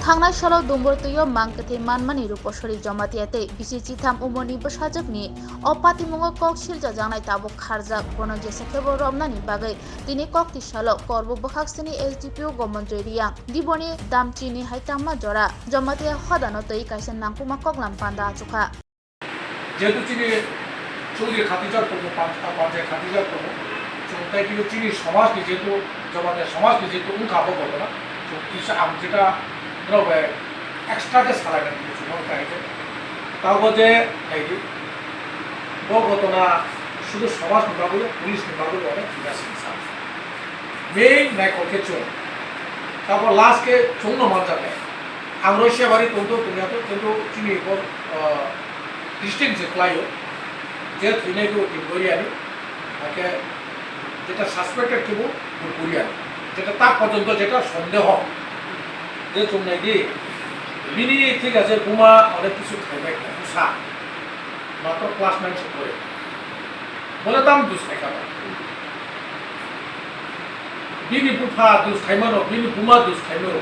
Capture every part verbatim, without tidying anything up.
Thangnai salo Dumburtwio mang kwthwi manmani Ruposori Jamatia tei bisi chitham umorni bwsajwkni o patimungo kok silchajaknai tabuk kharjak, bono jesa khebo romnani bagwi tini kokti salo Korbo bwkhaksini S D P O Gomonjoi Riyang, Diboni Damchini hai tangma jora Jamatia hodano twi kaisa nangkukma koklam panda achukha. Jehetu chini Chaudhary khatijak tongo, pan-, panchayat khatijak tongo, chwng tai khe chini somajni jehetu, Jamatia somajni jehetu wngkha bo ghotona, chwng kisa ang jeta norok bai extra khe salainani hinwi chwng mano kha khe. Tabuk je naidi, bo ghotona sudu somajni bagwi, police ni bagwi bo onek kisa singsa. Main naikol khe chwng. Tabuk last khe chwngno manjaknai. Ang Roisabari tongtho tongya to, kintu chini bo, ah, district je khlaio, je thwinai khe o tin Koreani, hakhe jeta suspected khe bo Koreani, jeta ta porjonto jeta sondeho, je chwng nai di, bini thik ase buma onek kisu khaimai kha, bwsa matro class nine se pore. Bole tam dus khai kha. Bini bupha dus khaimano, bini buma dus khaimano.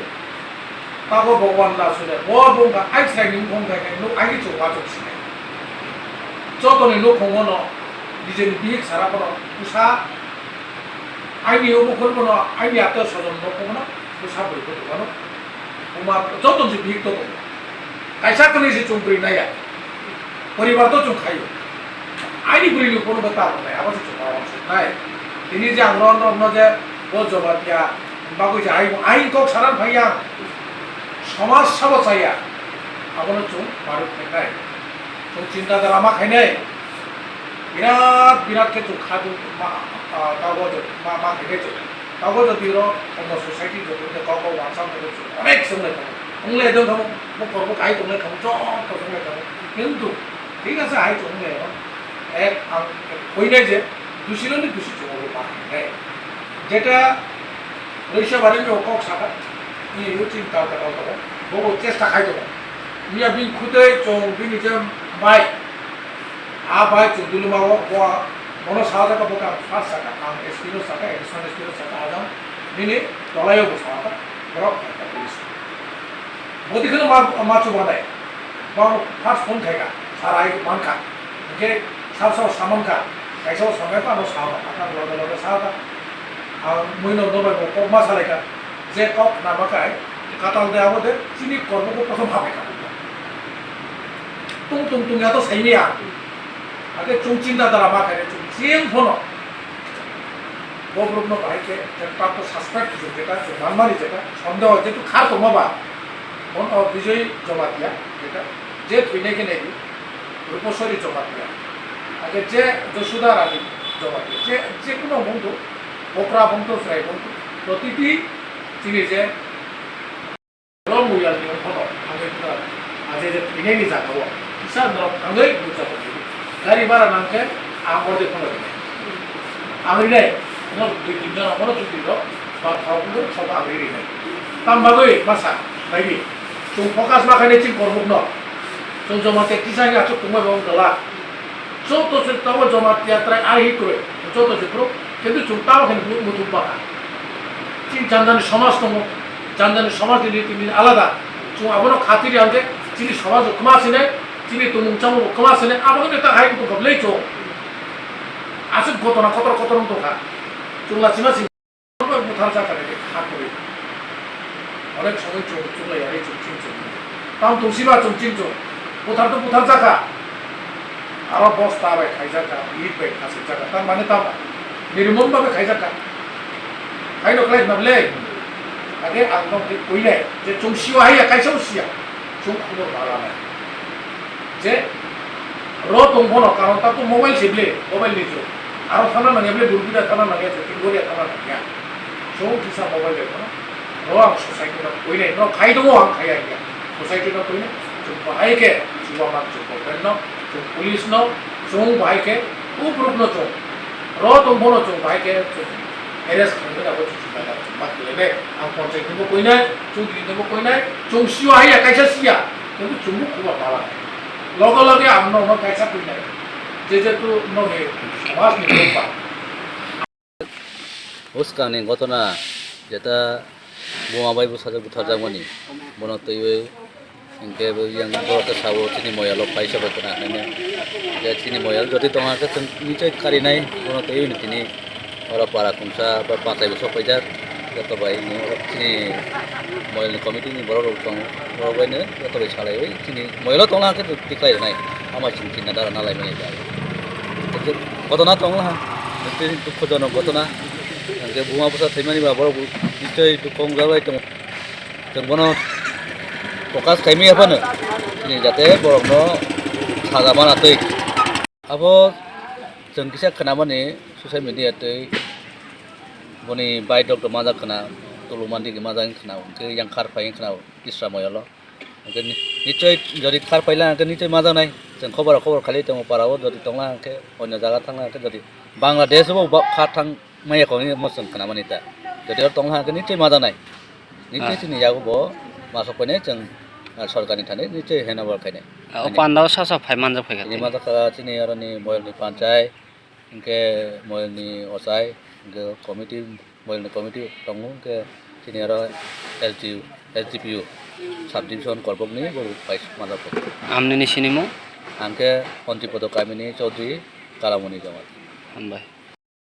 Tago Bhagwan da sule, bo bongkha ai chwraini wngkhong khai khai, nuk ai chwng wachok sinai. Jotoni nukhungo no, nijeni bihik sara bono, bwsa aini obo khulbono, aini atyo sojon nukhungo no, bwsa bwrwi bo dogano. Buma joto se bihik to tongo. Kaisa kwnwi se chwng bwrwi naiya. Poribar to chwng khaio. Aini bwrwi ni phone bo ta tongnai, abo se chwng ma uansuk nai. Tini je ang ron rok no je bo Jamatia bagwi je aini, aini kok saran phaiya. Somaj sabo chaya. Abono chwng maruk khainai. Chwng chinta dara ma khainai. Birat, birat khe chwng khadu ma, ah, tago je ma, ma khainai chwng. Tabuk jodi oro omo society jodi oro kok kok uansuk tongo, onek chwng lai tongo. Wng lai tong tongo, bo kormo kahai tong lai tongo, joto chwng lai tongo. Kintu, thik ase, hai chwng lai tongo. Ek, ang koi nai je, dusi no ni dusi chwng bo ma khe. Jeta Roisabari ni kok saka, ni yo chinta ta kok tongo, bo bo chesta khai tongo. Miya bini khutoi chwng bini je bai, a bai chwng duluma o, bo, bono sajak bo ka first saka, ang S P no saka, additional S P no saka, ajang. Nini tolai o bwsa ka, borok khaika police. Bodi kheno ma, ma chubanai. Ba first phone khaika, sarai mankha. Hingke sab sab saman kha, kaisa o samai pa no sa ba, ata loge loge sa ba. Ang mui no dobai bo kok ma salai kha. Je kok na ma kai, katal de abo de, chini kormo ko prothom hapai kha. Tung tung tung ya to sai ya. Ake chung chinta dara ma khai chung ching phono. Bo borok no bahai khe, je ta to suspect je jeta, je manmani jeta, sondeho jetu khar tongma ba, bon o Bijoy Jamatia, jeta, je thwinai khe nai di, Ruposori Jamatia, ake je Josuda Rani Jamatia, je, je kuno bongthu, okra bongthu, chwrai bongthu, protiti chini je Oro muyal ni wngkhono thangwi phano aje je thwinaini jagao kisa norok thangwi nukjago. Gari bhara nangkhe ang orde phano rinai. Ang rinai, no dui tin jona phano chukri rok ba thok wngkhe thok ang rinai. Tam bagwi masa naibi. Chwng focus ma khainai chini kormukno. Chwng Jamatia kisa wngya achuk tongbai bo wng glak. Joto se tamo Jamatia trai ari hi kroi, joto se pro, kintu chwng tamo khe muthuk baka. Chini jani jani somaj tongo, jani jani somaj ni riti niti alada. Chwng abono khatiri ang khe chini somaj bo kwma sinai, chini tongmung chamung bo kwma sinai, abo khe ta hai tong kha bwlai chwng. Aswk gotona kotor kotor wng tong kha. Chwng lachima sing Buthar jakha de kha kwrwi. Onek somoi chwng chwngla yari chwng ching chwng. Tam tungsiba chwng ching chwng. Buthar to buthar jakha. Aro bosta bai khaijak kha, lit bai khasijak kha. Tam mane tam nirmom bai khaijak kha. Haino khlai na ble. Age ang tong de koinai je chwng sio haiya kaisa bo sia. Chwng khobor ma lanai. Je ro tong bono karon ta to mobile se ble, mobile ni jug. Aro thana nangya ble, Burkina thana nangya, Tinggoria thana nangya. Chwng kisa mobile de bono. Ro ang society no koinai, no khai dongo ang khaiya ya. Society no koinai, chwng bahai khe, chubaman chwng government no, chwng police no, chwng bahai khe, ubruk no chwng. Ro tong bono chwng bahai khe, chwng arrest khaimani abo chwng chwng bai chwng ma khlai bai. Ang panchayat ni bo koinai, chudri ni bo koinai, chwng sio haiya kaisa sia, kintu chwng bo khobor ma lanai. Loge loge ang no no kaisa koinai. Je je tu no he, mas ni ba. Bwskangni gotona jeta Buma bai bwsajwk butharjakmani, bono twiwi hinkhe bo yang borok khe sabo chini moyalo paisa bai khwna hinwi. Hinkhe chini moyal jodi tongna khe chwng nichoi karinai, bono twiwi tini oro para khungsa ba pachai bo sok paijak, joto bai ni oro chini moyalni committee ni borok rok tongo, borok bai no joto bai salaiwi chini moyalo tongna khe twi khlai rwnai, ama chwng chinta dara na laimani da. Kotona tongla ha, dukhojonok kotona, hinkhe buma bwsa thaimani ba borok nichoi dukhong jalai tongo. Chwng bono focus khaimaya phano chini jate borokno saja mana twi. Abo chwng kisa khwnamani social media twi boni baidok rok majak khwna, tuluman digi majak khwna, hwnkhe yang khar phai khwna Isra moyalo. Hwnkhe ni-, nichoi jodi khar paila hwnkhe nichoi majaknai. Chwng khobor khobor khali tongo parao jodi tongla hwnkhe onyo jaga thangla hwnkhe jodi Bangladesh bo ba kha thang maya kok hinwi mo chwng khwnamani ta. Jodi oro tongla hwnkhe nichoi majaknai. Nichoi Ah. chini yago bo masok painai chwng, ah, sorkarni thani nichoi handover khainai. Ah, o Ani- pandao sasa phai manjak phai kha Ini tini. Majakha chini aroni moyalni panchai. Hinkhe moyalni ochai, hinkhe committee, moyalni committee tongo, hinkhe chini aro L G U, L G P U, sub division Korbokni borok bai manjak phai. Amnini sinimung? Hinkhe Ontipodo kamini Chaudhary Kalamoni Jamat. Hambai.